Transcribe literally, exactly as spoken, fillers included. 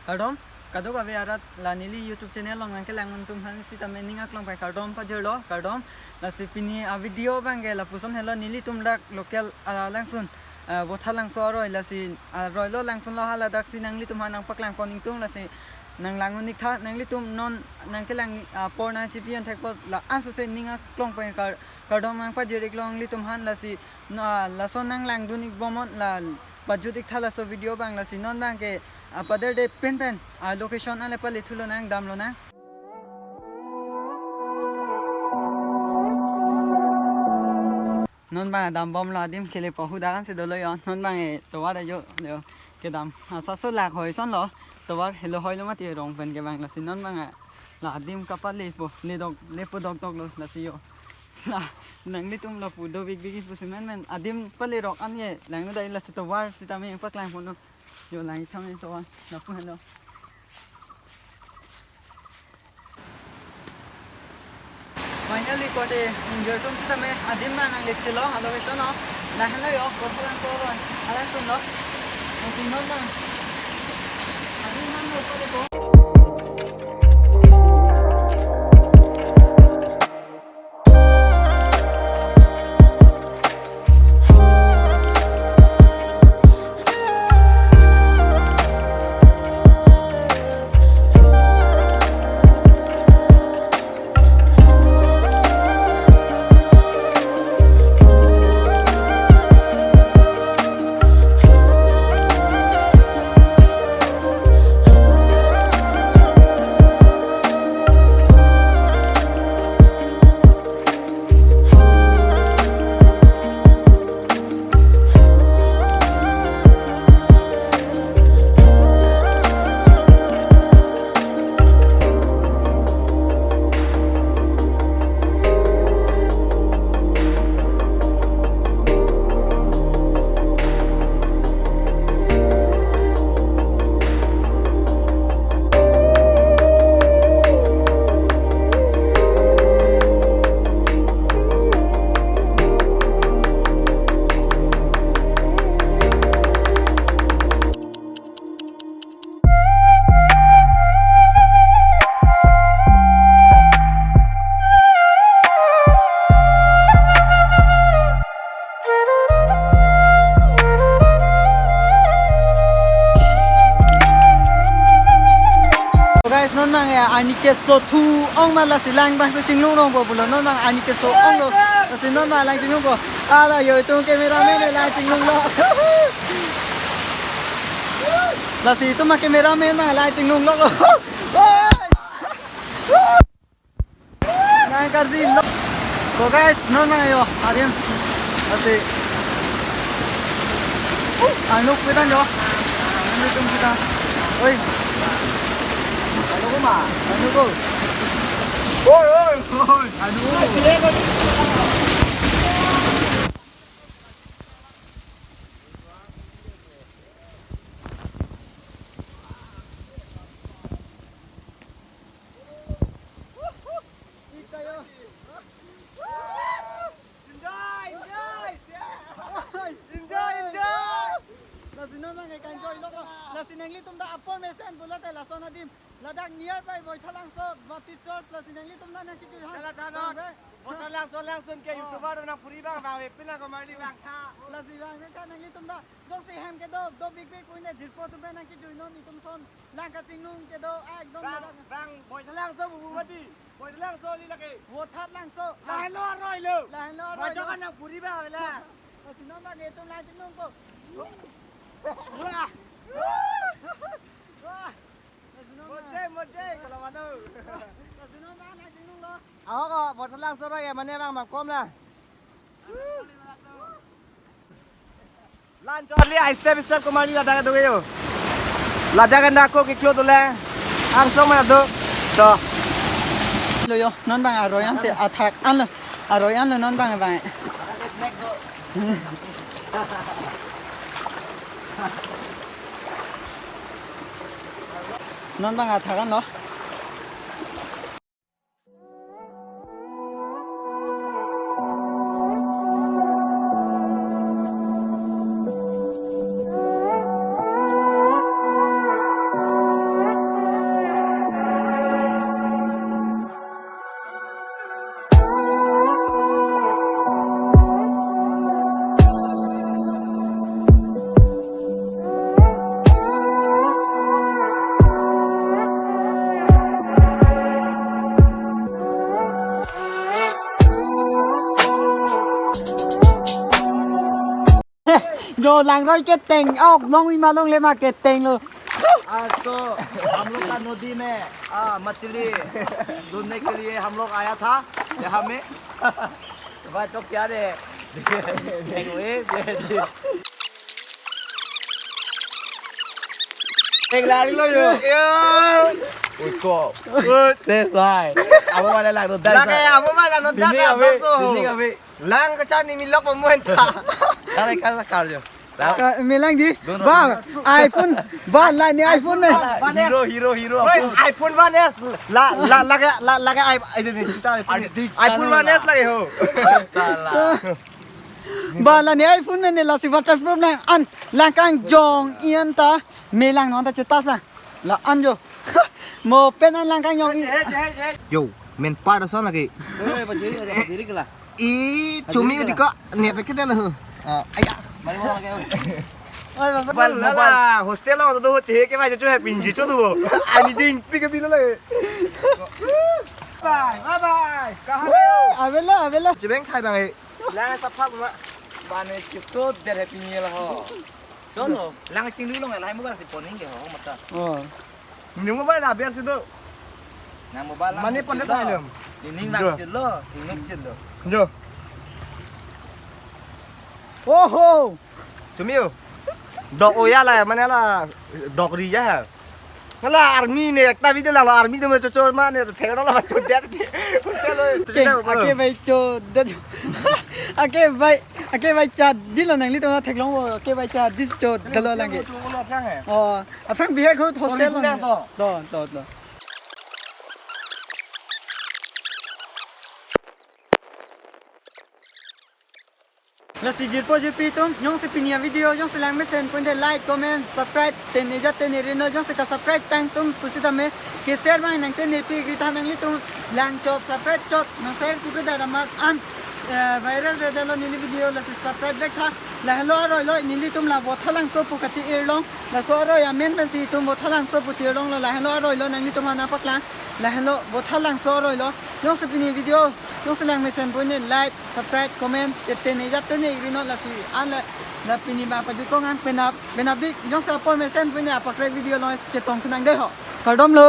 Kardom, kadokave arat la neli YouTube channel along nangkelang atum aphan sitame ning aklong pen kardom pajirlo, kardom. Lasi pini a video abangke lapuson helo, nelitum dak local alangsun, ah, Vothatlangso aroi, lasi, ah, aroilo, langsunlo, hala daksi nanglitum aphan nangpaklang pon ingtung, lasi nanglang un-ik tha, nanglitum non nangkelang apor nangchipi-an thekpo, la-an sose ning aklong pen kar-, kardom nangpajir-iklo nanglitum aphan, lasi, na, lason nanglangdun-ik bomnon, la pajut-ik tha laso video abang, lasi non abangke, ah, paderde pen pen, ah, location ale pale thulonang, damlonang. Non abang dambomlo, adim kelepo, hadak ansi dolo yo. Non abang e tovar ajo yo kedam. Asapso lak hoi sonlo. Tovar helo hoilo mati rong pen kevang, lasi non abang la adim kapalepo, ledok, lepo dokdoklo, lasi yo. La nanglitum lapu do big big pusi menmen adim palerok an ye lang dai, lasi tovar sitame paklang ponlo. Yo lang thang tovar lapu helo. Finally, kote injure atum sitame adim na nanglip chelo, alo beto no. Lahenlo yo, kote lang kote, alangsunlo. Kote non na. Adim na no kote ko. So guys, non abang ya, arni keso thu-ong ma, lasi lang abangsi chinglong rongpo pulo, non abang arni keso-onglo, lasi non abang lang chinglongpo. Ala yo, itum cameraman lang chinglonglo. Lasi itum cameraman lang chinglonglo. Nang kardi lo. So guys, non abang yo, adim. Lasi. Anuk pitan yo. Anuk tum pitan. Oi. Anuk ma. Anuk ko. Oi, oi, oi. Anuk. Enjoy, enjoy! Enjoy, enjoy! Lasi non abang ke enjoy lo. Lasi nanglitum ta apor mesen pulote lason adim. Ladak nearby Vothatlangso Baptist Church, lasi nanglitum ta nangkejui han. Lala thanon. Bang, be. Vothatlangso langsun ke, oh, YouTuber nangpuri abang, abang, be, pina ko marli abang tha. Lasi abang, be, tha nanglitum ta. Jongsi hem kedo, do big big puine jirpo atum pen nangkejui non, itum ason lang kachinglong kedo, ah, ekdom bang, ladak. Bang, Vothatlangso bubu mati. Vothatlangso li lake. Vothatlangso. Lahenlo aroilo. Lahenlo aroilo. Majok an nangpuri abang avela. Lasi non abang itum lang chinglongpo. Wah. Wah. Lasi non abang. Moje, moje, kalau mano. Lasi non abang lang chinglonglo. Ahok ko, Vothatlangso aroi ke mane abang makom la. Lan chorli, ai step step ko marli ladak do yo. Ladak anda ko kiklo dole. Angsong mana do. To. Lo yo, non abang aroi ansi athak anlo. Aroi anlo non abang abang. Non abang athak anlo. Lo langroi ke teng, ok, long ima longle ma ke teng lo. आज तो हम लोग का नदी में, आ, मछली ढूंढने के लिए हम लोग आया था यहाँ में। Ba, chok kya de? Teng we, teng lari lo yo. Yo. Uy, ko. Uy. Se sai. Amo mala lang no dan. Lake, amo mala no dan. Dini kami, dini kami. Lang kachar ni milok mo muenta. Kare kasa kar jo. Ka-, melang di. Dono. Ba, iPhone. Ba, la ni iPhone ne. Hero, hero, hero. Woi, iPhone one S. La, la, lake, la, lake i-, ai, di, di, kita iPhone. Adik iPhone one S lake ho. Salah. Ba, la ni iPhone ne, ne lasi waterproof lang an, lang kangjong ian ta, melang non ta chetas lang. La an jo. Mo pen an lang kangjong i. Yo, men par da son lake. Woi, woi, bajiri, bajiri kela. I, chumi di ko, ne pe kita lo. Ah, aya. Mari mo lake. Oi, baba. Mobile, mobile. Hostel lo do che ke ma cho hai pinji cho do. Ani ding pi ke bilo lake. Bye, bye bye. Kahan hai ho? Avelo, avelo. Chibeng khai bang e. Lang sapha ma. Bane kiso der hai pinji lo ho. Dono. Lang chinglu long la hai mobile si poning ke ho mata. Oh. Ni mobile na biar situ. Nang mobile lang. Mane pon chelo. Dai lo. Nining lang chelo, ingok chelo. Jo. Oho. Chumi o. Dok oya la, mane la dok ri ya. Ngala army ne ekta video la army do me chocho ma ne thek lo la chodet. Uske lo. Ke, ake bai chodet. Ake bai, ake bai cha dilo nanglitum theklong bo, ake bai cha dis chodet lo lang ke. Oh, aphrang bihek ho hostel lo. To, to, to. Lasi jirpo jirpi atum, jongsi pini avideo jongsi langmesen pon te like, comment, subscribe, tene ja tene rino, jongsi ka subscribe tang atum pusitame, ke share bang nang tene pi gita nanglitum lang chot, subscribe chot, nang share pi pi dada mat an, eh, viral re dalo neli video lasi subscribe back tha, lahenlo aroi lo nelitum la Vothatlangso pu kachi-ir long, laso aroi amen pensi itum Vothatlangso pu chi-ir long lo, lahenlo aroi lo nanglitum hana paklang, lahenlo Vothatlangso aroi lo, jongsi pini video, jongsi langmesen pon te like, subscribe, comment, tene ja tene rino lasi an la, la pini ma pajukong an penap, penap dik, jongsi apor mesen pon te apakrek video lo chetong chenang de ho. Kardom lo.